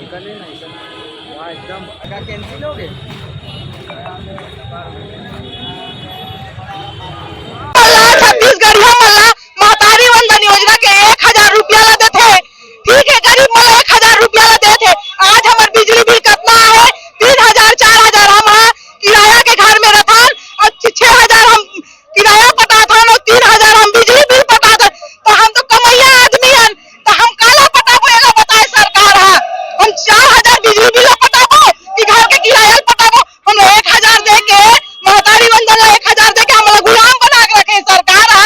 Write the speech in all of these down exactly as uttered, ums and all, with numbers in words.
निकले नहीं सर, वहाँ एकदम। क्या कैंसिल हो गए? छत्तीसगढ़िया मन ला महतारी वंदन योजना के एक हजार रुपया ला देथे, ठीक है, गरीब मन ला एक हजार रुपया ला देथे। आज हमर बिजली बिल कतना आए? तीन हजार, चार हजार। हम हा किराया के घर में रथन और छ-, छह हजार हम किराया पटाथन और तीन हजार हम बिजली बिल पटाथन। तो हम तो कमैया आदमी हन, तो हम काला पटाबो, एला बताए सरकार हा। हम चार हजार बिजली बिल पटाबो कि घर के किराया पटाबो? हम एक हजार दे के, महतारी वंदन ला एक हजार दे के हमला गुलाम बना के रखे सरकार हा।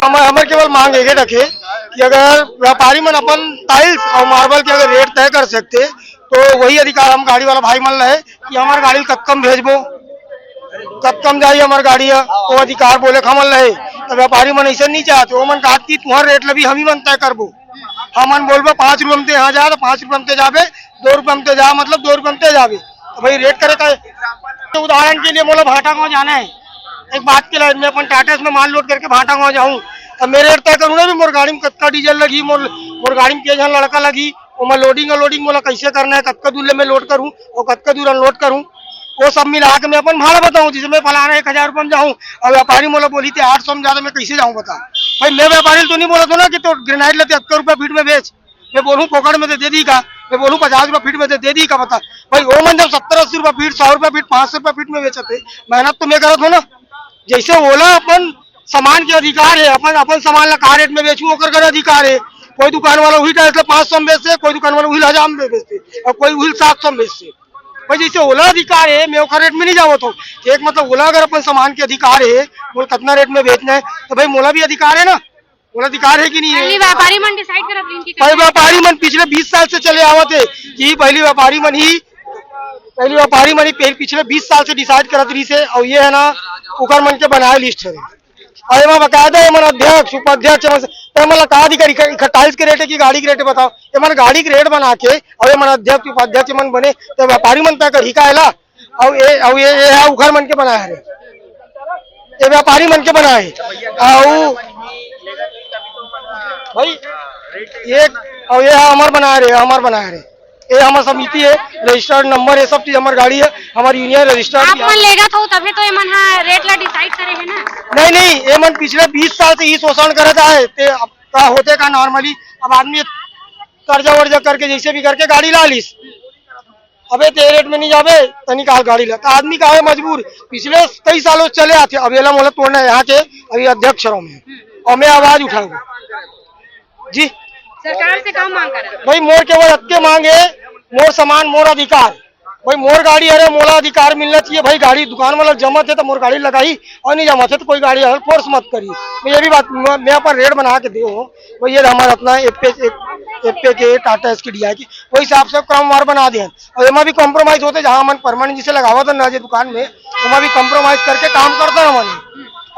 हमर, हमर केवल मांग एके रखे कि अगर व्यापारी मन अपन टाइल्स और मार्बल के अगर रेट तय कर सकते, तो वही अधिकार हम गाड़ी वाला भाई मन ला हे कि हमर गाड़ी कतका म भेजबो, कतका म जाही हमर गाड़ी ह, वो अधिकार बोले के हमन ला हे। तो व्यापारी मन ऐसे नहीं चाहते, वो मन कहत कि तुहर रेट ला भी हम ही मन तय करबो। हमन बोलबो पाँच रुपये म ते यहाँ जा, तो पाँच रुपये म ते जाबे, दो रुपये म ते जा, मतलब दो रुपये म ते जाबे। तो भाई रेट करे का, तो उदाहरण के लिए मोला भाटागांव जाना है, एक बात के लिए मैं अपन टाटा से माल लोड करके भाटागांव जाऊँ, अब मैं रेट तय करूँ ना, भी मोर गाड़ी में कतका डीजल लगी, मोर, मोर गाड़ी में के झन लड़का लगी, ओमा लोडिंग अनलोडिंग मोला कैसे करना है, कतका दूर ले मैं लोड करूँ और कतका दूर अनलोड करूँ, वो सब मिला के मैं अपन भाड़ा बताऊँ। जैसे मैं फलाना एक हजार रुपये में जाऊँ और व्यापारी मोला बोली थे आठ सौ में जाता, मैं कैसे जाऊँ बता? भाई मैं व्यापारी तो नहीं बोला था ना कि तो ग्रेनाइट लेते अतका रुपया फीट में बेच, मैं बोलूँ फोकट में तो दे दी का, मैं बोलूँ पचास रुपया फीट में तो दे दी का बता? भाई वो मन जब सत्तर अस्सी रुपया फीट, सौ रुपया फीट, पाँच सौ रुपया फीट में बेचते, मेहनत तो मैं करत हूँ ना। जैसे ओला अपन सामान के अधिकार है, अपन, अपन सामान ला का रेट में बेचू, ओकर कर अधिकार है। कोई दुकान वाला वही टाइल्स ला पाँच सौ में बेचते, कोई दुकान वाला वही ला हजार में बेचते और कोई वही सात सौ में बेचते। भाई जैसे ओला अधिकार है, मैं ओकर रेट में नहीं जावत हूँ। एक मतलब ओला अगर अपन सामान के अधिकार है, बोल कितना रेट में बेचना है, तो भाई मोला भी अधिकार है ना, मोला अधिकार है कि नहीं है? पहली व्यापारी मन डिसाइड करत रहिन कि भाई व्यापारी मन पिछले बीस साल से चले आवत है कि पहली व्यापारी मन ही, पहली व्यापारी मन ही पहले पिछले बीस साल से डिसाइड करत रहिस हे, और ये है ना ओकर मन के बनाए लिस्ट है। और एमा बकायदा एमन अध्यक्ष, उपाध्यक्ष, एमन से, तो एमन ला का अधिकार, इख-, इख-, टाइल्स के रेट है कि गाड़ी के रेट है बताओ? एमन गाड़ी के रेट बना के और एमन अध्यक्ष, उपाध्यक्ष एमन बने, तो व्यापारी मन तय करही का एला? और ये, और ये, ये है उखर मन के बनाए हरे, ये व्यापारी मन के बनाए है। और भाई ये, और ये है हमर बनाए रहे, हमर बनाए रहे। ये हमर समिति है, रजिस्टर्ड नंबर, ये सब चीज हमर गाड़ी है, हमर यूनियन रजिस्टर्ड आप है। मन लेगत हो तभे तो एमन हा रेट ला डिसाइड करे है ना। नहीं, नहीं, ये मन पिछले बीस साल से ही शोषण करत आए, ते अब का होते का नॉर्मली, अब आदमी कर्जा वर्जा करके जैसे भी करके गाड़ी ला लीस, अबे ते रेट में नहीं जाबे, तनी काल गाड़ी ला, तो आदमी का है मजबूर, पिछले कई सालों से चले आते, अब एला मोला तोड़ना है यहाँ के, अभी अध्यक्ष रहो मैं, और मैं आवाज उठाऊंगा। जी। सरकार से का मांग करत? भाई मोर केवल अतके मांग है, मोर सामान मोर अधिकार। भाई मोर गाड़ी हरे, मोला अधिकार मिलना चाहिए भाई। गाड़ी दुकान वाला जमत है तो मोर गाड़ी लगाही, और नहीं जमत है तो कोई गाड़ी हर फोर्स मत करी। मैं ये भी बात, मैं, मैं अपन रेट बना के दे हूँ। भाई ये हमारा अपना एप्पे, एप्पे के टाटा एस के डी आई की, वही हिसाब से क्रमवार बना दे। और एमा भी कॉम्प्रोमाइज होते, जहाँ हमन परमानेंट जिसे लगावत हन ना जे दुकान में, ओमा भी कॉम्प्रोमाइज करके काम करता है हमन।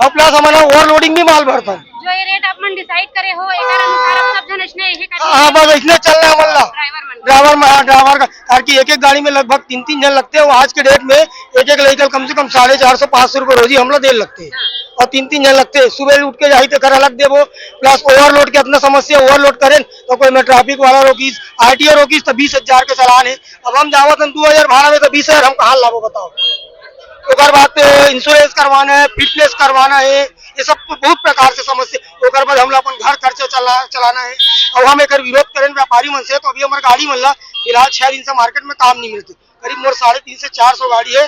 और प्लस हमन ओवरलोडिंग भी माल भरता है। जो ये रेट आप मन डिसाइड करे हो, एकर अनुसार अब सब जन इसने यही करेंगे। हाँ, बस इसने चलना है हमन ला। ड्राइवर मन। ड्राइवर में, हाँ, ड्राइवर का, ताकि एक एक गाड़ी में लगभग तीन तीन जन लगते हैं। वो आज के डेट में एक एक व्हीकल कम से कम साढ़े चार सौ, पाँच सौ रुपये रोजी हमला दे लगते हैं। और तीन तीन जन लगते हैं, सुबह उठ के जाही तो घर अलग देबो, प्लस ओवरलोड के इतना समस्या, ओवरलोड करें तो कोई में ट्रैफिक वाला रोकीस, आरटीओ रोकीस तो बीस हजार के चालान है। अब हम जावत हन दो हजार भाड़ा में, तो बीस हजार हम कहाँ लाबो बताओ? ओकर बाद इंश्योरेंस करवाना है, फिटनेस करवाना है, ये सब तो बहुत प्रकार से समस्या। ओकर बाद हमला अपन घर खर्चा चला, चलाना है। अब हम एकर विरोध करें व्यापारी मन से, तो अभी हमर गाड़ी मन ला फिलहाल छह दिन से मार्केट में काम नहीं मिलते। करीब मोर साढ़े तीन से चार सौ गाड़ी है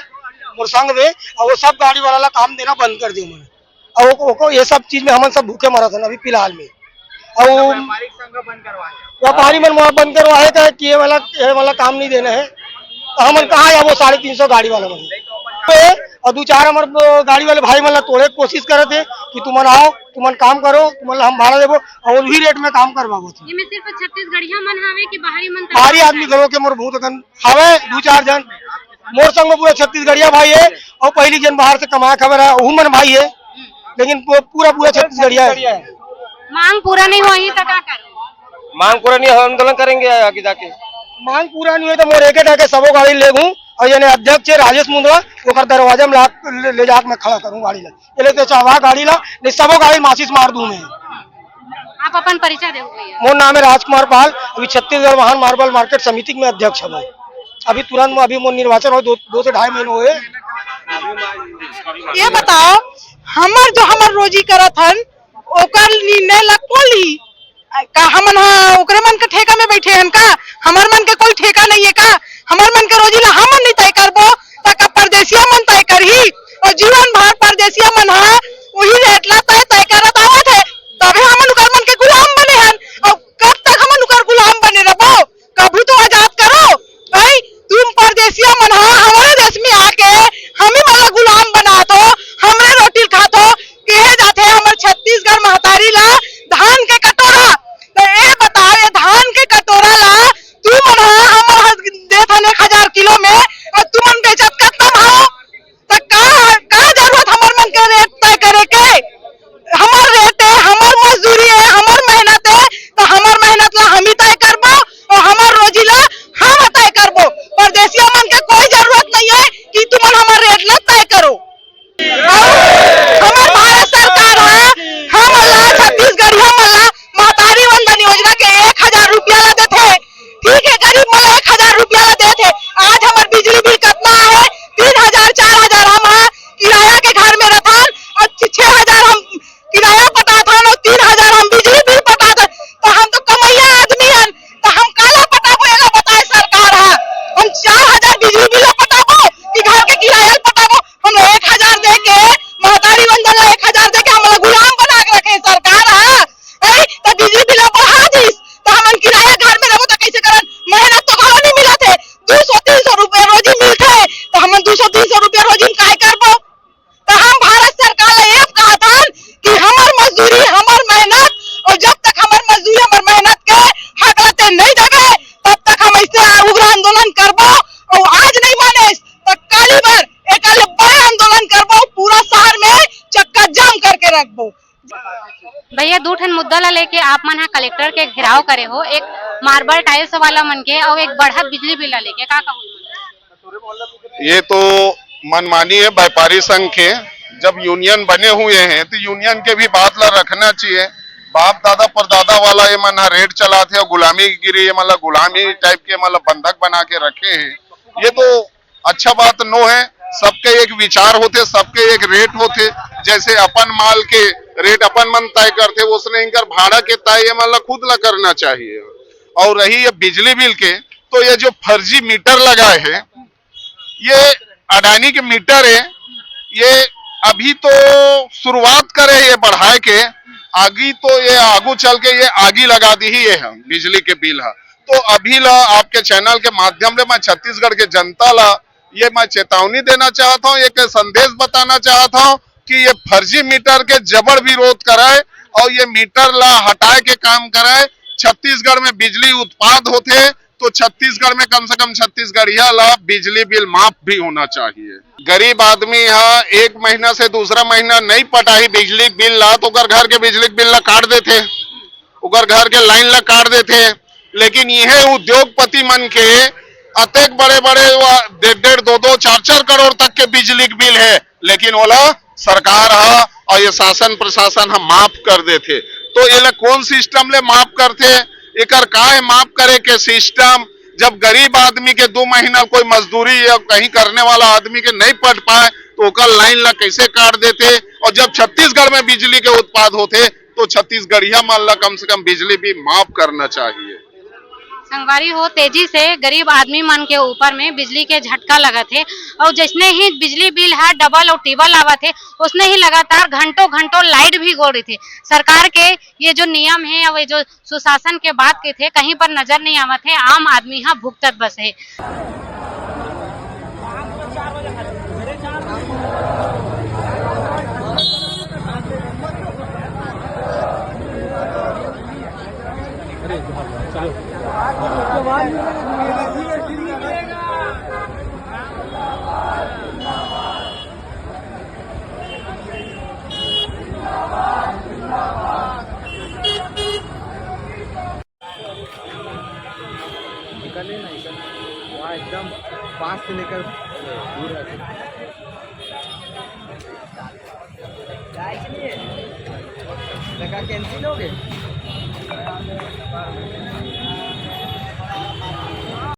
मोर संग में, और वो सब गाड़ी वाला ला काम देना बंद कर दिया मैंने। और ओको, ओको ये सब चीज में हमन सब भूखे मरत हन अभी फिलहाल में। और व्यापारिक संघ बंद करवाए। व्यापारी मन वहाँ बंद करवाए का कि ये वाला, ये वाला काम नहीं देना है, तो हमन कहाँ जाबो साढ़े तीन सौ गाड़ी वाला मन पे? और दो चार हमर गाड़ी वाले भाई मन ला तोड़े के कोशिश करत है कि तुमन आओ, तुमन काम करो, तुमन ला हम भाड़ा देबो, और वही रेट में काम करवाबो। ये में सिर्फ छत्तीसगढ़िया मन हवे कि बाहरी मन? बाहरी आदमी घलो के मोर बहुत अकन हवे, दो चार जन। मोर संग में पूरा छत्तीसगढ़िया भाई है, और पहली जन बाहर से कमाए खबर है, वहू मन भाई है, लेकिन पू-, पूरा, पूरा छत्तीसगढ़िया है। मांग पूरा नहीं होही तो का करो? मांग पूरा नहीं हो, आंदोलन करेंगे आगे जाके। मांग पूरा नहीं होय तो मोर एक एक आके सबो गाड़ी ले गूं और यानी अध्यक्ष है राजेश मुंदवा, ओकर दरवाजा में ला, ले, ले जाके मैं खड़ा करूं गाड़ी ला। ये ले तो चाहवा गाड़ी ला, नहीं सबो गाड़ी माचिस मार दूं मैं। आप अपन परिचय दे भैया। मोर नाम है राजकुमार पाल, अभी छत्तीसगढ़ वाहन मार्बल मार्केट समिति में अध्यक्ष हूँ। अभी तुरंत में अभी मोर निर्वाचन हो दो, दो से ढाई महीने हुए। ये बताओ, हमर जो हमर रोजी करत हन, ओकर निर्णय ला कोन ली? का हमन ह ओकरे मन के ठेका में बैठे हन का? हमर मन के कोई ठेका नहीं है का? हमर मन के रोजी ला हमन नहीं तय करबो, त का परदेसिया मन तय करही? और जीवन भर परदेसिया मन ह वही रेट ला तय, तय करत आवत है, तबे हमन उकर मन के गुलाम बने हन। और कब तक हमन उकर गुलाम बने रहबो? कभू तो आजाद करो भाई। तुम परदेसिया मन ह हमरे देश में आके हमी मन ला गुलाम बना दो, हमरे रोटी खात हो, कहे जाथे हमर छत्तीसगढ़ महतारी ला धान के कटोरा। तो ये बताओ, ये धान के कटोरा ला तू मन ह हमर ह-, देत हन एक हजार किलो में, और तुमन बेचत कतना भाव? त का, का जरूरत हमर मन के रेट तय करे के? हमर रेट है, हमर मजदूरी है, हमर मेहनत है, तो हमर मेहनत ला हम ही तय करबो और हमर रोजी ला हम तय करबो। परदेसिया मन के कोई जरूरत नहीं है कि तुमन हमर रेट ला तय करो। और हमर भारत सरकार है, हम ला छत्तीसगढ़िया मन ला महतारी वंदन योजना के एक हजार रुपया ला देथे, ठीक है, गरीब मन ला एक हजार रुपया ला देथे। आज हमर बिजली बिल कतना है? तीन हजार, चार हजार। हम ह किराया के घर में रथन और छ-, छह हजार हम किराया पटाथन और तीन हजार हम बिजली बिल पटाथन। तो हम तो कमैया आदमी हन, तो हम काला पटाबो, एला बताए सरकार ह। हम चार हजार बिजली बिल पटाबो कि घर के किराया पटाबो? हम एक हजार दे के, महतारी वंदन ला एक हजार दे के हमला गुलाम बना के रखे सरकार ह। ऐ, त बिजली बिल बढ़ा दिस, त हमन किराया घर में रहबो, त कैसे करन? मेहनत तो घलो नहीं मिलत है, दू सौ तीन सौ रुपया रोजी मिलत है, त हमन दू सौ तीन सौ रुपया रोजी में काय करबो? त हम भारत सरकार ला ये कहत हन कि हमर मजदूरी, हमर मेहनत, और जब तक हमर मजदूरी, हमर मेहनत के हक ला ते नहीं देबे, तब तक हम ऐसे उग्र आंदोलन करबो। और आज नहीं माने, त काली बर एक बड़ा आंदोलन करबो, पूरा शहर में चक्का जाम करके रखबो। भैया, दू ठन मुद्दा ला लेके आप मन ह कलेक्टर के घेराव करे हो, एक मार्बल टाइल्स वाला मन के और एक बढ़त बिजली बिल ला लेके, का कहू? ये तो मनमानी है व्यापारी संघ के। जब यूनियन बने हुए हैं तो यूनियन के भी बात ला रखना चाहिए। बाप दादा परदादा वाला ये मन ह रेट चलाथे और गुलामीगिरी, ये मन ला गुलामी टाइप के, मतलब बंधक बना के रखे हैं। ये तो अच्छा बात नो है। सबके एक विचार होथे, सबके एक रेट होथे। जैसे अपन माल के रेट अपन मन तय करथे, उसने इनकर भाड़ा के तय ये मन ला खुद ला करना चाहिए। और रही ये बिजली बिल के, तो ये जो फर्जी मीटर लगाए हैं, ये अडानी के मीटर है। ये अभी तो शुरुआत करे ये बढ़ाए के, आगी तो ये आगू चल के ये आगी लगा दी ही ये है बिजली के बिल है। तो अभी ला आपके चैनल के माध्यम ले मैं छत्तीसगढ़ के जनता ला ये मैं चेतावनी देना चाहता हूँ, एक संदेश बताना चाहता हूँ कि ये फर्जी मीटर के जबर विरोध कराए और ये मीटर ला हटाए के काम कराए। छत्तीसगढ़ में बिजली उत्पाद होथे तो छत्तीसगढ़ में कम से कम छत्तीसगढ़िया ला बिजली बिल माफ भी होना चाहिए। गरीब आदमी हा एक महीना से दूसरा महीना नहीं पटाही बिजली बिल ला, तो ओकर घर के बिजली बिल ला काट देथे, ओकर घर के लाइन ला काट देथे। लेकिन इहे उद्योगपति मन के अतेक बड़े-बड़े वा डेढ़-डेढ़, दो दो, चार चार करोड़ तक के बिजली के बिल है, लेकिन ओला सरकार ह और ये शासन प्रशासन ह माफ कर देथे। तो एला कौन सिस्टम ले माफ करथे? एकर का है माफ करे के सिस्टम? जब गरीब आदमी के दो महीना कोई मजदूरी या कहीं करने वाला आदमी के नहीं पट पाए, तो ओकर लाइन ला कैसे काट देथे? और जब छत्तीसगढ़ में बिजली के उत्पाद होथे, तो छत्तीसगढ़िया मन ला कम से कम बिजली भी माफ करना चाहिए। संगवारी हो, तेजी से गरीब आदमी मन के ऊपर में बिजली के झटका लगत हे, और जैसने ही बिजली बिल ह डबल और टिबल आवत हे, उसने ही लगातार घंटों घंटों लाइट भी गोल रहिथे। सरकार के ये जो नियम हे, और ये जो सुशासन के बात कहिथे, कहीं पर नजर नहीं आवत हे, आम आदमी ह भुगतत बस हे। चले ना इधर, वहाँ एकदम पास से लेकर दूर है। लगा कैंसिल हो गए।